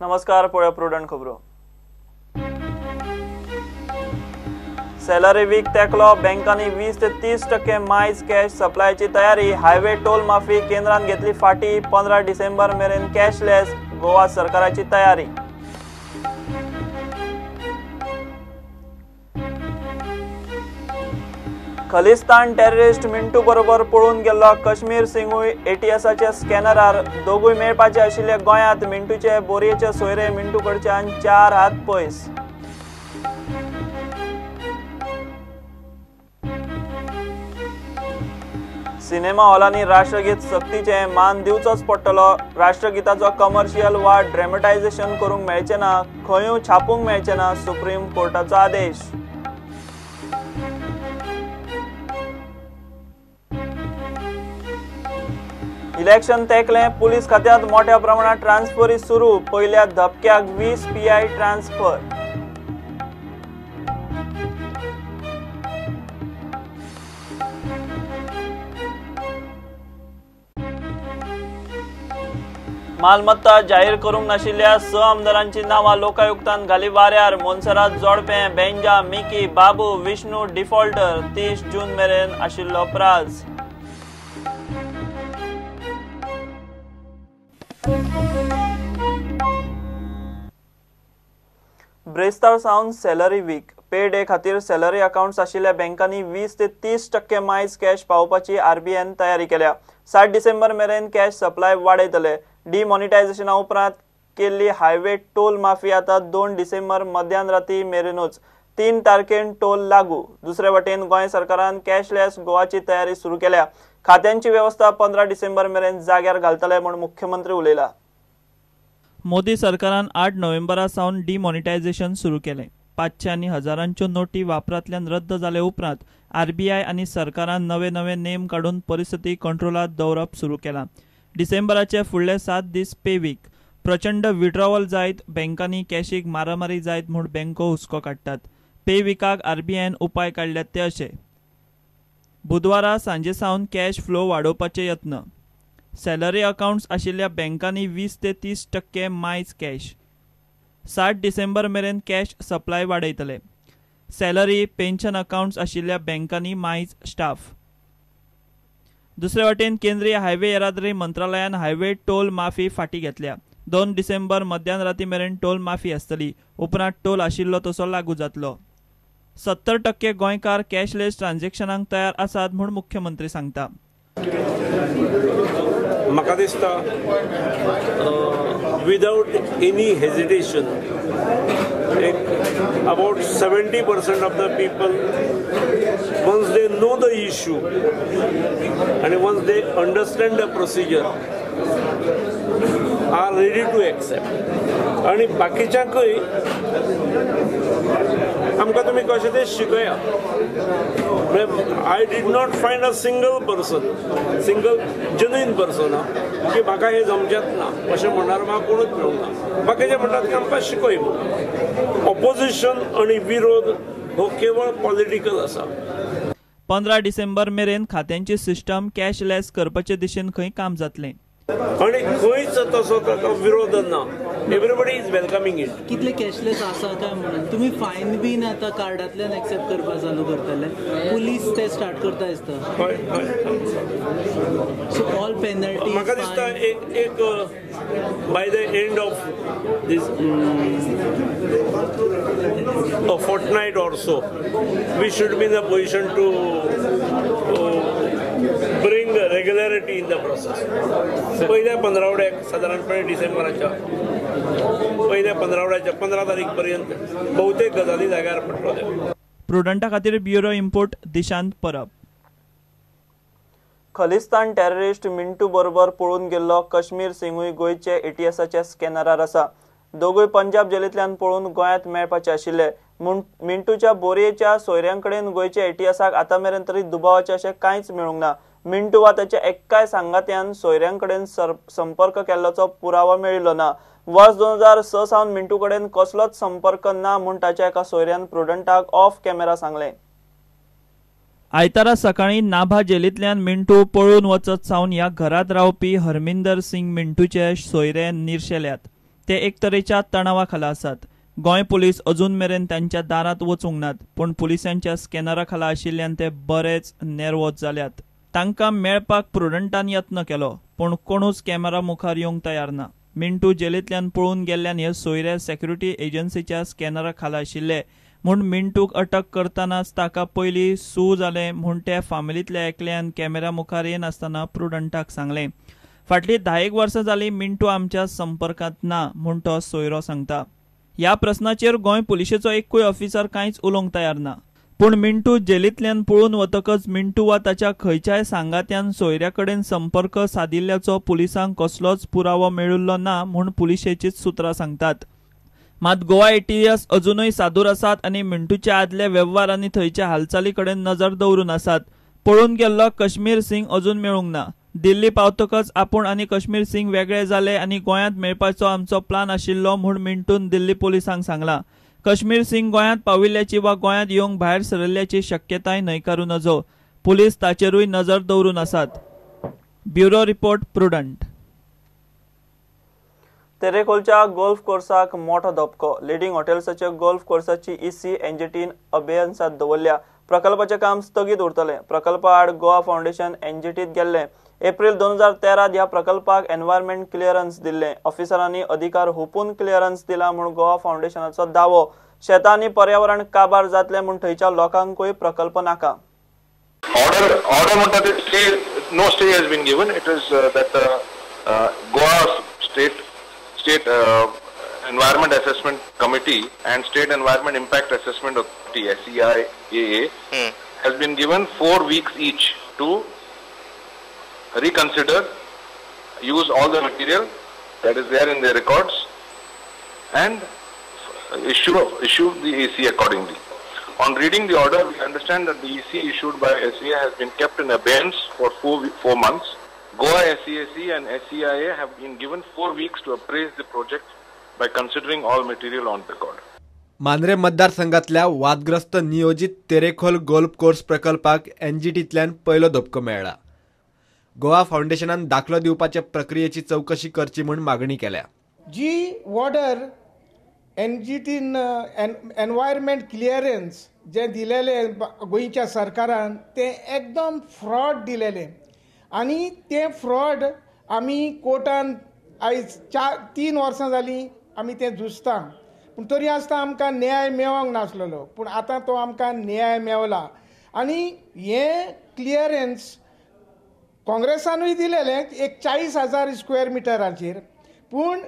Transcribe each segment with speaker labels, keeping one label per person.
Speaker 1: नमस्कार, पळोवया प्रुडंट खबरो। सॅलरी वीक तेकलो, बँकांनी 20 ते 30% मायज कॅश सप्लायची तयारी। हायवे टोल माफी केंद्रान घेतली फाटी, 15 डिसेंबर मेरेन कॅशलेस, गोवा सरकाराची तयारी। खलिस्तान टेररिस्ट मिंटू बरोबर पळून गेल्लो कश्मीर सिंगूय एटीएसाच्या स्कॅनरार, दोगूय मेळपाचे आशिल्ले गोंयांत। मिंटूचे बोरयेचे सोयरे मिंटू कडच्यान 4 हात पयस। सिनेमा हॉलांनी राष्ट्रगीत सक्तीचें, मान दिवचोच पडटलो। राष्ट्रगीताचो कमर्शियल वा ड्रॅमेटायझेशन करूंक मेळचें ना, खंयूय छापूंक मेळचें ना, सुप्रीम कोर्टाचो आदेश। इलेक्शन तेकलें, पुलीस खात्यांत मोठ्या प्रमाणात ट्रान्सफरी सुरू, पयल्या धपक्याक 20 PI transfer. मालमत्ता जाहीर करूंक नाशिल्ल्या 6 आमदारांची नांवां लोकायुक्तान घाली वाऱ्यार। मोन्सेरात जोडपें, बेंजा, मिकी, बाबू, विष्णू डिफॉल्टर, 30 जून मेरेन आशिल्लो प्राज। ब्रेस्तार सावन सॅलरी वीक, पे डे खातीर सॅलरी अकाउंट्स आशिल्ल्या बँकांनी 20 ते 30% मायज कॅश पावोवपाची आरबीआयन तयारी केल्या। 7 डिसेंबर मेरेन कॅश सप्लाय वाडयतले। डिमॉनिटायझेशना उपरांत केल्ली हायवे टोल माफी आतां 2 डिसेंबर मध्यान राती मेरेनूच, 3 तारखेन टोल लागू। दुसरे वटेन गोंय सरकारान कॅशलेस गोवाची तयारी सुरू केल्या। खात्यांची वेवस्था 15 डिसेंबर मेरेन जाग्यार घालतले म्हूण मुख्यमंत्री उलयला। मोदी सरकारान 8 नोव्हेंबरा सावन डिमॉनिटायझेशन सुरू केलें। 500 आनी हजारांच्यो नोटी वापरांतल्यान रद्द जाले उपरांत आरबीआय आनी सरकारान नवे नवे नेम काडून परिस्थिती कंट्रोलांत दवरप सुरू केलां। डिसेंबराचे फुडले 7 दीस पे वीक, प्रचंड विड्रॉवल जायत, बँकांनी कॅशीक मारामारी जायत म्हूण बँको हुस्को काडटात। पे विकाक आरबीआयन उपाय काडल्यात ते अशे: बुधवारा सांजे सावन कॅश फ्लो वाडोवपाचे यत्न, सॅलरी अकाउंट्स आशिल्ल्या बँकांनी 20 ते 30% मायज कॅश, 7 डिसेंबर मेरेन कॅश सप्लाय वाडयतले। सॅलरी पेन्शन अकाउंट्स आशिल्ल्या बँकांनी मायज स्टाफ। दुसरे वटेन केंद्रीय हायवे येरादारी मंत्रालयान हायवे टोल माफी फाटी घेतल्या। 2 डिसेंबर मध्यान राती मेरेन टोल माफी आसतली, उपरांत टोल आशिल्लो तसो लागू जातलो। 70% गोंयकार कॅशलेस ट्रान्झॅक्शनाक तयार आसात म्हूण मुख्यमंत्री सांगता।
Speaker 2: म्हाका दिसता विदाउट एनी हेजिटेशन एक about 70% of the people once they know the issue and once they understand the procedure are ready to accept. आनी बाकीच्यांकूय आमकां तुमी कशें तें शिकया। I did not find a single person, single genuine person की म्हाका हें जमचेंच ना अशें म्हणणार म्हाका कोणूच मेळूंक ना। बाकीचे म्हणटात की आमकां शिकय म्हणून। ऑपोजिशन आनी विरोध हो केवळ पॉलिटिकल आसा।
Speaker 1: 15 डिसेंबर मेरेन खात्यांची सिस्टम कॅशलेस करपाचे दिशेन खंय काम जातलें
Speaker 2: आनी खंयच तसो ताका विरोध ना। Everybody is welcoming it.
Speaker 3: कितले कॅशलेस आसा काय म्हणून तुमी फायन बीन आतां कार्डांतल्यान एक्सेप्ट करपाक चालू करतले, पुलीस ते स्टार्ट करता दिसता।
Speaker 2: हय हय,
Speaker 3: सो ऑल पेनल्टी
Speaker 2: म्हाका दिसता एक एक by the end of this a fortnight or so we should be in the position to bring regularity in the process. पयल्या पंदरावड्याक सादारणपणे डिसेंबराच्या पयल्या पंदरावड्याच्या 15 तारीख पर्यंत बहुतेक गजाली जाग्यार पडटल्यो।
Speaker 1: प्रुडंटा खातीर bureau import Dishant Parab. Khalistan terrorist Mintu बरोबर पळून गेल्लो कश्मीर सिंगूय गोंयचे एटीएसाच्या स्कॅनरार आसा। दोगूय पंजाब जेलींतल्यान पळून गोंयांत मेळपाचे आशिल्ले। मिंटूच्या बोरयेच्या सोयऱ्यांकडेन गोंयच्या एटीएसाक आतां मेरेन तरी दुबावाचें अशें कांयच मेळूंक ना। मिंटू वा ताच्या एक्काय सांगात्यान सोयऱ्यांकडेन संपर्क केल्ल्याचो पुरावो मेळिल्लो ना। वर्स 2006 सावन मिंटू कडेन कसलोच संपर्क ना म्हूण ताच्या एका सोयऱ्यान प्रुडंटाक ऑफ कॅमेरा सांगलें। आयतारा सकाळी नाभा जेलींतल्यान मिंटू पळून वचत सावन ह्या घरांत रावपी हरमिंदर सिंग मिंटूचे सोयरे निर्शेल्यात। ते एक तरेच्या तणावा खाला आसात. गोंय पुलीस अजून मेरेन तांच्या दारांत वचूंक नात, पूण पुलिसांच्या स्कॅनरा खाला आशिल्ल्यान ते बरेच नेर्वोज जाल्यात. तांकां मेळपाक प्रुडंटान यत्न केलो, पूण कोणूच कॅमेरा मुखार येवंक तयार ना. मिंटू जेलींतल्यान पळून गेल्ल्यान हे सोयरे सेक्युरिटी एजन्सीच्या स्कॅनरा खाला आशिल्ले म्हूण मिंटूक अटक करतनाच ताका पयलीं सू जालें म्हूण ते फामिलींतल्या एकल्यान कॅमेरा मुखार येनासतना प्रुडंटाक सांगलें. फाटलीं 10 वर्सां जालीं मिंटू आमच्या संपर्कांत ना म्हूण तो सोयरो सांगता. ह्या प्रस्नाचेर गोंय पुलिशेचो एकूय ऑफिसर कांयच उलोवंक तयार ना. पूण मिंटू जेलींतल्यान पळून वतकच मिंटू वा ताच्या खंयच्याय सांगात्यान सोयऱ्या कडेन संपर्क सादिल्ल्याचो पुलिसांक कसलोच पुरावो मेळिल्लो ना म्हूण पुलिशेचीच सुत्रां सांगतात. मात गोवा एटीएस अजुनूय सादूर आसात आनी मिंटूच्या आदले वेव्हार आनी थंयच्या हालचाली कडेन नजर दवरून आसात. पळून गेल्लो कश्मीर सिंग अजून मेळूंक ना. दिल्ली पावतकच आपूण आनी कश्मीर सिंग वेगळे जाले आनी गोंयांत मेळपाचो आमचो प्लान आशिल्लो म्हूण मिंटून दिल्ली पुलिसांक सांगलां. कश्मीर सिंग गोंयांत पाविल्ल्याची वा गोंयांत येवंक भायर सरिल्ल्याची शक्यताय न्हयकारू नजो. पुलीस ताचेरूय नजर दवरून आसात. Bureau report, Prudent. तेरेखोलच्या गोल्फ कोर्साक मोठो धपको. लिडिंग हॉटेल्साच्या गोल्फ कोर्साची इसी एनजीटीन अभेयन्सात दवरल्या. प्रकल्पाचें काम स्थगीत उरतलें. प्रकल्पा आड गोवा फावंडेशन एनजीटीत गेल्लें. एप्रील 2013 ह्या प्रकल्पाक एनवायरमेंट क्लियरन्स दिल्लें. ऑफिसरांनी अधिकार हुपून क्लियरन्स दिला म्हूण गोवा फावंडेशनाचो दावो. शेतां आनी पर्यावरण काबार जातलें म्हूण थंयच्या लोकांकूय प्रकल्प नाका.
Speaker 4: ऑर्डर म्हणटा ते stay, no stay has been given. It is that Goa state Environment Assessment Committee and State Environment Impact Assessment Authority SEIAA has been given 4 weeks each to reconsider, use all the material that is there in their records and issue the EC accordingly. On reading the order, we understand that the EC issued by SEIA has been kept in abeyance for 4 months. Goa SEAC and SEIA have been given 4 weeks to appraise the project by considering all material on record.
Speaker 5: Mandrem मतदारसंघातल्या वादग्रस्त नियोजित Terekhol golf course प्रकल्पाक एनजीटींतल्यान पयलो धपको मेळ्ळा. गोवा फावंडेशनान दाखलो दिवपाचे प्रक्रियेची चवकशी करची म्हूण मागणी केल्या.
Speaker 6: जी ऑर्डर एनजीटीन एनवायरमेंट क्लियरन्स जे दिलेले गोंयच्या सरकारान ते एकदम फ्रॉड दिलेले आनी ते फ्रॉड आमी कोर्टान आयज 4-3 वर्सां जालीं आमी तें झुजता, पूण तरी आसतना आमकां न्याय मेळोंक नासलेलो, पूण आतां तो आमकां न्याय मेवला. आनी हें क्लियरन्स काँग्रेसानूय दिलेलें एक 40,000 स्क्वेअर मिटराचेर, पूण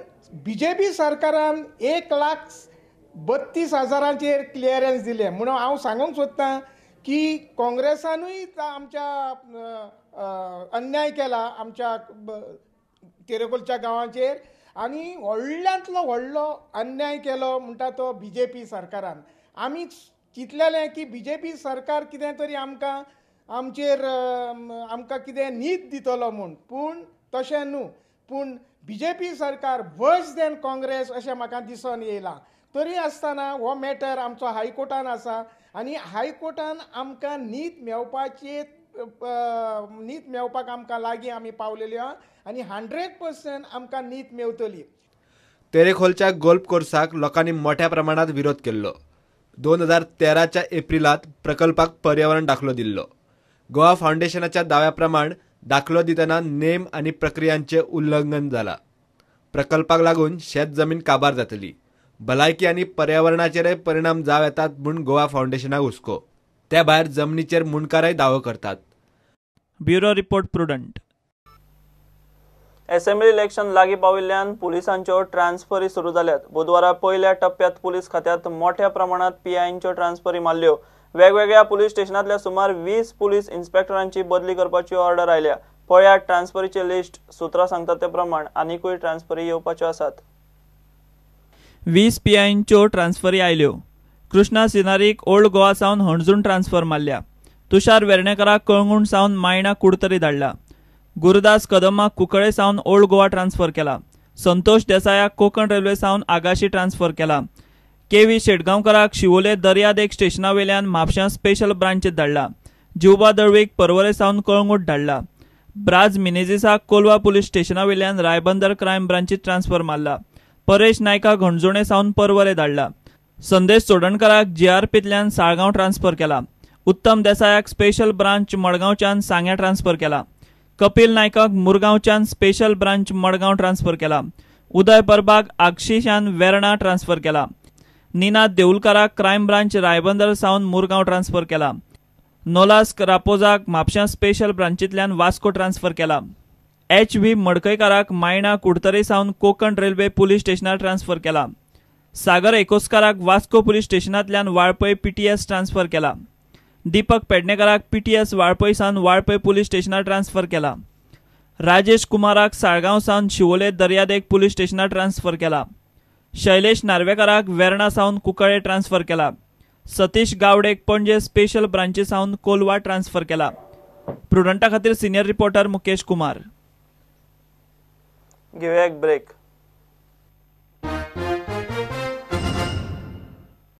Speaker 6: बीजेपी सरकारान 1,32,000 क्लियरन्स दिलें. म्हणून हांव सांगूंक सोदतां की काँग्रेसानूय आमच्या अन्याय केला आमच्या तेरेखोलच्या गांवाचेर आनी व्हडल्यांतलो व्हडलो अन्याय केलो म्हणटा तो बीजेपी सरकारान. आमी चिंतलेलें की बीजेपी सरकार कितें तरी आमकां आमचेर आमकां कितें नीत दितलो म्हूण, पूण तशें न्हू. पूण बीजेपी सरकार वर्स देन काँग्रेस अशें म्हाका दिसून येयलां. तरी आसतना हो मॅटर आमचो हायकोर्टान आसा आनी हायकोर्टान आमकां नीत मेळपाची नीत मेळपाक आमकां लागीं आमी पावलेली आहा आनी 100% आमकां नीत मेवतली.
Speaker 5: तेरेखोलच्या गोल्फ कोर्साक लोकांनी मोठ्या प्रमाणात विरोध केल्लो. 2013च्या एप्रिलात प्रकल्पाक पर्यावरण दाखलो दिल्लो. गोवा फावंडेशनाच्या दाव्या प्रमाण दाखलो दितना नेम आनी प्रक्रियांचे उल्लंघन जाला. प्रकल्पाक लागून शेत जमीन काबार जातली, भलायकी आनी पर्यावरणाचेरय परिणाम जावं येतात म्हूण गोवा फावंडेशनाक हुस्को. त्या भायर जमनीचेर मुंडकारय दावो करतात.
Speaker 1: Bureau report, Prudent. Assembly election लागीं पाविल्ल्यान पुलिसांच्यो ट्रान्सफरी सुरू जाल्यात. बुधवारा पयल्या टप्प्यात पुलीस खात्यात मोठ्या प्रमाणात पीआयंच्यो ट्रान्सफरी मारल्यो. वेगवेगळ्या पुलीस स्टेशनांतल्या सुमार 20 पुलीस इन्स्पेक्टरांची बदली करपाची ऑर्डर आयल्या. पळयात ट्रान्सफरीचे लिस्ट. सुत्रां सांगतात ते प्रमाण आनिकूय ट्रान्सफरी येवपाच्यो आसात. 20 पीआयंच्यो ट्रान्सफरी आयल्यो. कृष्णा सिनारीक ओल्ड गोवा सावन हणजूण ट्रान्सफर मारल्या. तुषार वेर्णेकराक कळंगूट सावन मायणा कुडतरी धाडला. गुरुदास कदमाक कुंकळे सावन ओल्ड गोवा ट्रान्सफर केला. संतोष देसायाक कोकण रेल्वे सावन आगाशी ट्रान्सफर केला. के व्ही शेटगांवकराक शिवोले दर्यादेग स्टेशना वयल्यान म्हापश्यां स्पेशल ब्रांचीत धाडला. जिवबा दळवीक पर्वरे सावन कळंगूट धाडला. ब्राज मिनेझिसाक कोलवा पुलीस स्टेशना वयल्यान रायबंदर क्रायम ब्रांचीत ट्रान्सफर मारला. परेश नायकाक हणजूणे सावन पर्वरे धाडला. संदेश चोडणकाराक जीआरपींतल्यान साळगांव ट्रान्सफर केला. उत्तम देसायाक स्पेशल ब्रांच मडगांवच्यान सांग्या ट्रान्सफर केला. कपिल नायकाक मुरगांवच्यान स्पेशल ब्रांच मडगांव ट्रान्सफर केला. उदय परबाक आगशीच्यान वेर्णा ट्रान्सफर केला. निनाद देऊलकाराक क्रायम ब्रांच रायबंदर सावन मुरगांव ट्रान्सफर केला. नोलास्क रापोजाक म्हापश्यां स्पेशल ब्रांचींतल्यान वास्को ट्रान्सफर केला. एच.व्ही. मडकयकाराक मायणा कुडतरे सावन कोकण रेल्वे पुलीस स्टेशनार ट्रान्सफर केला. सागर एकोस्काराक वास्को पुलीस स्टेशनांतल्यान वाळपय पीटीएस ट्रान्सफर केला. दीपक पेडणेकाराक पीटीएस वाळपय सावन वाळपय पुलीस स्टेशनार ट्रान्सफर केला. राजेश कुमाराक साळगांव सावन शिवोले दर्यादेग पुलीस स्टेशनार ट्रान्सफर केला. शैलेश नार्वेकाराक वेर्णा सावन कुंकळे ट्रान्सफर केला. सतीश गावडेक पणजे स्पेशल ब्रांची सावन कोलवा ट्रान्सफर केला. प्रुडंटा खातीर सिनियर रिपोर्टर मुकेश कुमार. घेवया एक ब्रेक.